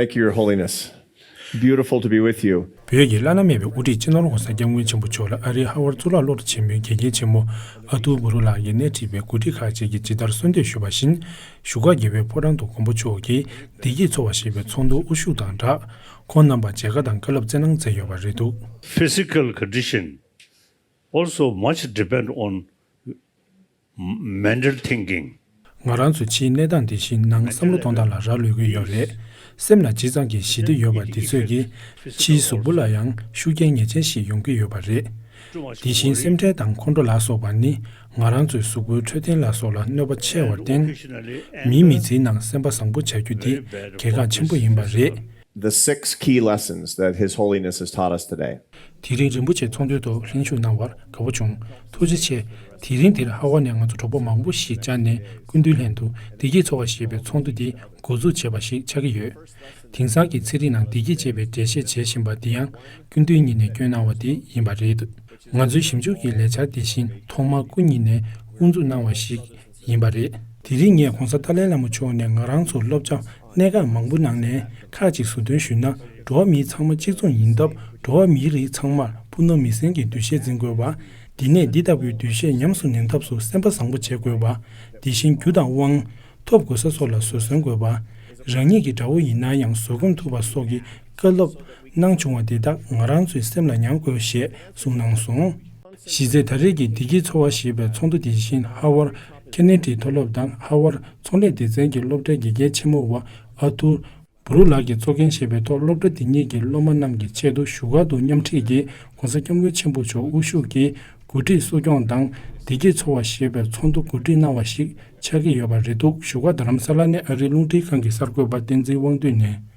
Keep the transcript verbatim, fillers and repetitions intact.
Thank you, Your Holiness. Beautiful to be with you. བོད་ཀྱི་བླ་ན་མེད་པའི་དབུ་ཁྲིད་སྤྱི་ནོར་༸གོང་ས་༸སྐྱབས་མགོན་ཆེན་པོ་མཆོག་ལ་ཨ་རིའི་ཧ་ཝར་གཙུག་ལག་སློབ་གྲྭ་ཆེན་མོའི་དགེ་རྒན་ཆེན་མོ་ཨ་ཐུར་བུ་རུ་ལགས་ཀྱིས་སྣེ་ཁྲིད་པའི་འགོ་ཁྲིད་ཁག་ཅིག་གིས་ཇི་ལྟར་གསོལ་འདེབས་ཞུས་པ་བཞིན། བཞུགས་སྒར་རྒྱལ་བའི་ཕོ་བྲང་དུ་མགོན་པོ་མཆོག་གིས་བདེ་སྐྱིད་འཚོ་བ་ཞེས་པའི་ཚོགས་འདུ་དབུ་བཞུགས་དང་སྦྲགས། ཁོང་རྣམ་པར་མཇལ་ཁ་དང་བཀའ་སློབ་སྩལ་གནང་མཛད་ཡོད་པ་རེད་འདུག། Physical condition also much depend on mental thinking. ང་རང་ཚོའི་ཕྱིའི་གནས་སྟངས་འདི་བཞིན་ནང་བསམ་བློ་གཏོང་སྟངས་ལ་རག་ལུས་ཀྱི་ཡོད་རེད། སེམས་ལ་ཇི་ཙམ་གྱི་ཞི་བདེ་ཡོད་པ་འདི་ཚོས་ཀྱིས་ཕྱིའི་གཟུགས་པོ་ལ་ཡང་ཤུགས་རྐྱེན་ངེས་ཅན་ཞིག་ཡོང་གི་ཡོད་པ་རེད། དེ་བཞིན་སེམས་ཁྲལ་དང་ཁོང་ཁྲོ་ལ་སོགས་པ་ནི་ང་རང་ཚོའི་གཟུགས་པོའི་འཕྲོད་བསྟེན་ལ་སོགས་ལ་གནོད་པ་ཆེ་བར་བརྟེན། མིའི་མི་ཚེའི་ནང་སེམས་པ་བཟང་པོ་བྱ་རྒྱུ་འདི་གལ་འགངས་ཆེན་པོ་ཡིན་པ་རེད། The six key lessons that His Holiness has taught us today. དེ་རིང་རིན་པོ་ཆེ་ཚོགས་འདུའི་ཐོག་ལྷན་ཞུགས་གནང་བར་དགའ་པོ་བྱུང་། ཐུགས་རྗེ་ཆེ། དེ་རིང་འདིར་ཧ་ཝར་ནས་ང་ཚོ་གྲོགས་པོ་མང་པོ་ཞིག་བཅར་ནས་སྐུ་མདུན་ལྷན་དུ་བདེ་སྐྱིད་འཚོ་བ་ཞེས་པའི་ཚོགས་འདུ་འདི་འགོ་འཛུགས་བྱས་པ་ཞིག་ཆགས་ཀྱི་ཡོད། དེང་སང་གི་ཚན་རིག་ནང་བདེ་སྐྱིད་ཅེས་པའི་འགྲེལ་བཤད་བྱེད་བཞིན་པ་འདི་ཡང་སྐུ་མདུན་ཉིད་ནས་བསྐྱོན་གནང་བ་དེ་ཡིན་པ་རེད། ང་ཚོའི་ཞིབ་འཇུག་གི་ལས་འཆར་དེ་བཞིན་ཐོག་མར་སྐུ་ཉིད་ནས་དབུ་འཛུགས་གནང་བ་ཞིག་ཡིན་པ་རེད། དེ་རིང་ངས་༸གོང་ས་ཏཱ་ལའི་བླ་མ་མཆོག་ནས་ང་རང་ཚོར་སློབ་སྦྱོང་གནད་འགག་མང་པོ་གནང་ནས་ཁག་ཅིག་ཟུར་འདོན་ཞུས་ན། འགྲོ་བ་མིའི་ཚང་མ་གཅིག་མཚུངས་ཡིན་སྟབས། འགྲོ་བ་མིའི་རིགས་ཚང་མར་ཕུ་ནུ་མི་སེར་གྱི་འདུ་ཤེས་འཛིན་དགོས་པ། འདི་ནས་འདི་ལྟ་བུའི་འདུ་ཤེས་ཉམས་སུ་ལེན་ཐབས་སུ་སེམས་པ་བཟང་པོ་བྱེད་དགོས་པ། དེ་བཞིན་རྒྱུ་དང་དབང་། ཐོབ་གོ་ས་སོགས་ལ་བཟོད་བསྲན་དགོས་པ། རང་ཉིད་ཀྱི་དགྲ་བོ་ཡིན་ན་ཡང་བཟོད་སྒོམ་ཐུབ་པ་སོགས་ཀྱི་བཀའ་སློབ་གནང་བྱུང་བ་དེ་དག་ང་རང་ཚོས་སེམས་ལ་མྱང་དགོས་ཞེས་གསུངས་གནང་སོང་། གཞི་རྩའི་ད་རེས་ཀྱི་བདེ་སྐྱིད་འཚོ་བ་ཞེས་པའི་ཚོགས་འདུ་དེ་བཞིན་ཧ་ཝར་ཁེ་ནེ་ཌི་མཐོ་སློབ་དང་ཧ་ཝར་ཚོང་ལས་སྡེ་ཚན་གྱི་སློབ་གྲྭའི་དགེ་རྒན་ཆེན་མོ་བ་ཨ་ཐུར་བུ་རུ་ལགས་ཀྱིས་གཙོ་འགན་བཞེས་པའི་ཐོག་སློབ་གྲྭ་འདི་ཉིད་ཀྱི་སློབ་མ་རྣམས་ཀྱི་ཆེད་དུ་བཞུགས་སྒར་དུ་མཉམ་ཁྲིད་ཀྱིས་༸གོང་ས་༸སྐྱབས་མགོན་ཆེན་པོ་མཆོག་དབུ་བཞུགས་ཀྱིས་འགོ་ཁྲིད་གསོ་སྐྱོང་དང་བདེ་སྐྱིད་འཚོ་བ་ཞེས་པའི་ཚོགས་འདུ་གོ་སྒྲིག་གནང་བ་ཞིག་ཆགས་ཀྱི་ཡོད་པ་རེད་འདུག། བཞུགས་སྒར་རྡ་རམ་ས་ལ་ནས་ཨ་རིའི་རླུང་འཕྲིན་ཁང་གི་གསར་འགོད་པ་བསྟན་འཛིན་དབང་འདུས་ནས།